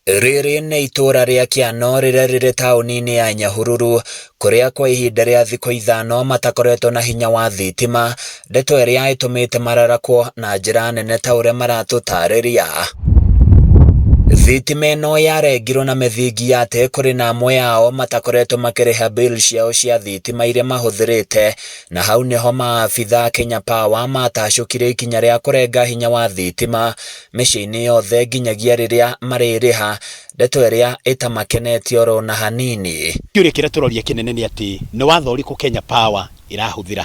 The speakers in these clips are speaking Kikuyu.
Rĩrĩ nĩ itũũra rĩa Kĩano rĩrĩa rĩrĩ taũni-inĩ ya Nyahururu, kũrĩa kwa ihinda rĩa thikũ ithano matakoretwo na hinya wa thitima, ndeto ĩrĩa ĩtũmĩte mararakwo na njĩra nene ta ũrĩa maratũtarĩria. Thitima ĩno yarengirwo na mĩthingi ya atĩ kũrĩ na amwe ao matakoretwo makĩrĩha bill ciao cia thitima iria mahũthĩrĩte, na hau nĩho maabitha a Kenya Power matacũkire ikinya rĩa kũrenga hinya wa thitima mĩciĩ-inĩ yothe nginyagia rĩrĩa marĩrĩha, ndeto ĩrĩa ĩtamakenetie oro na hanini. Kĩũria kĩrĩa tũroria kĩnene nĩ atĩ nĩ watho ũrĩkũ Kenya Power ĩrahũthĩra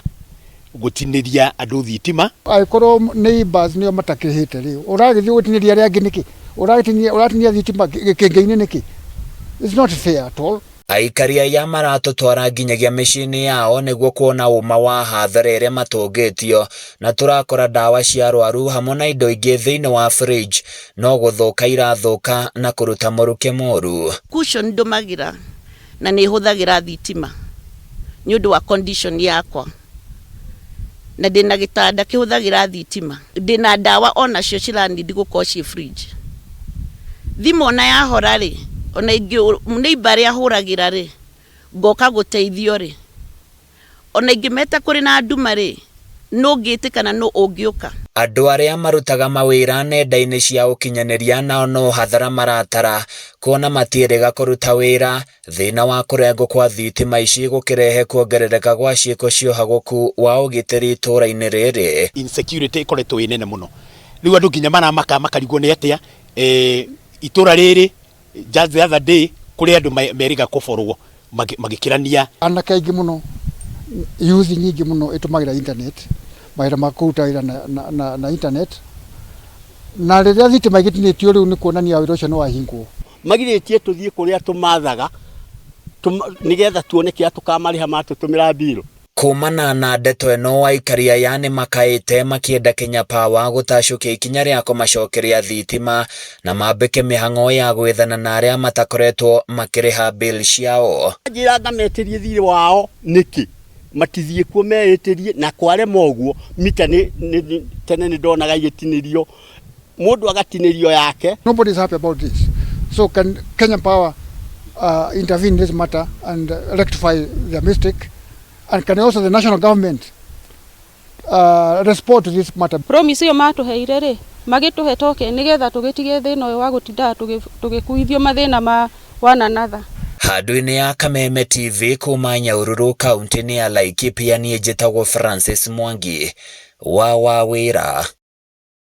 gũtinĩria andũ thitima? Angĩkorwo neighbors nĩo matakĩrĩhĩte rĩ, ũragĩthiĩ gũtinĩria arĩa angĩ nĩkĩ? Ũragĩtinia ũratinia thitima gĩkĩngĩ-inĩ nĩkĩ? It's not fair at all. Aikari aya maratũtwara nginyagia mĩciĩ-inĩ yao nĩguo kuona ũma wa hathara ĩrĩa matũngĩtio na tũrakora ndawa cia arwaru hamwe na indo ingĩ thĩinĩ wa fridge no gũthũka irathũka na kũruta mũrukĩ mũru. Cushion ndũmagĩra na nĩ hũthagĩra thitima nĩ ũndũ wa condition yakwa na ndĩna gĩtanda kĩhũthagĩra thitima, ndĩna ndawa onacio cira need gũkorwo ciĩ fridge. Thimũ ona yahora rĩ, ona neighbor arĩa hũragĩra rĩ, ngoka gũteithio rĩ, ona ingĩmeta kũrĩ na nduma rĩ, nũ ũngĩtĩka na nũ ũngĩũka? Andũ arĩa marutaga mawĩra nenda-inĩ cia ũkinyanĩria nao no hathara maratara kuona matiĩrĩga kũruta wĩra thĩna wa kũrengwo kwa thitima ici gũkĩrehe kuongerereka gwa ciĩko cia ũhagũku wa ũgitĩri itũũra-inĩ rĩrĩ. Insecurity ĩkoretwo ĩ nene mũno, rĩu andũ nginya maramaka makarigwo nĩ atĩa itũra rĩrĩ. Just the other day kũrĩ andũ merĩga kũborwo magĩkĩrania. Anake aingĩ mũno, youth nyingĩ mũno ĩtũmagĩra internet, mawĩra ma kũruta wĩra na internet, na rĩrĩa thitima igĩtinĩtio rĩu nĩ kuonania wĩra ũcio nĩ wahingwo. Magirĩtie tũthiĩ kũrĩa tũmathaga nĩgetha tuone kĩrĩa tũkamarĩha matũtũmĩra mbirũ. Kumana na ndeto ĩno, aikari aya nĩ makaĩte makĩenda Kenya Power gũtacũkia ikinya rĩa kũmacokeria thitima na mambĩke mĩhang'o ya gwethana na arĩa matakoretwo makĩrĩha bill ciao. Njĩra ngametĩrie thirĩ wao nĩkĩ matithiĩ kuo meĩtĩrie na kwarema ũguo mita nĩ tene nĩ ndonaga igĩtinĩrio mũndũ agatinĩrio yake. Nobody is happy about this. So can Kenya Power intervene in this matter and rectify their mistake? And can also the national government respond to this matter? Promise ĩyo matũheire rĩ, magĩtũhe token nĩgetha tũgĩtige thĩna ũyũ wa gũtindaga tũgĩkuithio mathĩna ma one another. Handũ-inĩ ya Kameme TV kuma Nyahururu, kaunti-inĩ ya Laikipia, niĩ njĩtagwo Francis Mwangi wa Wawĩra.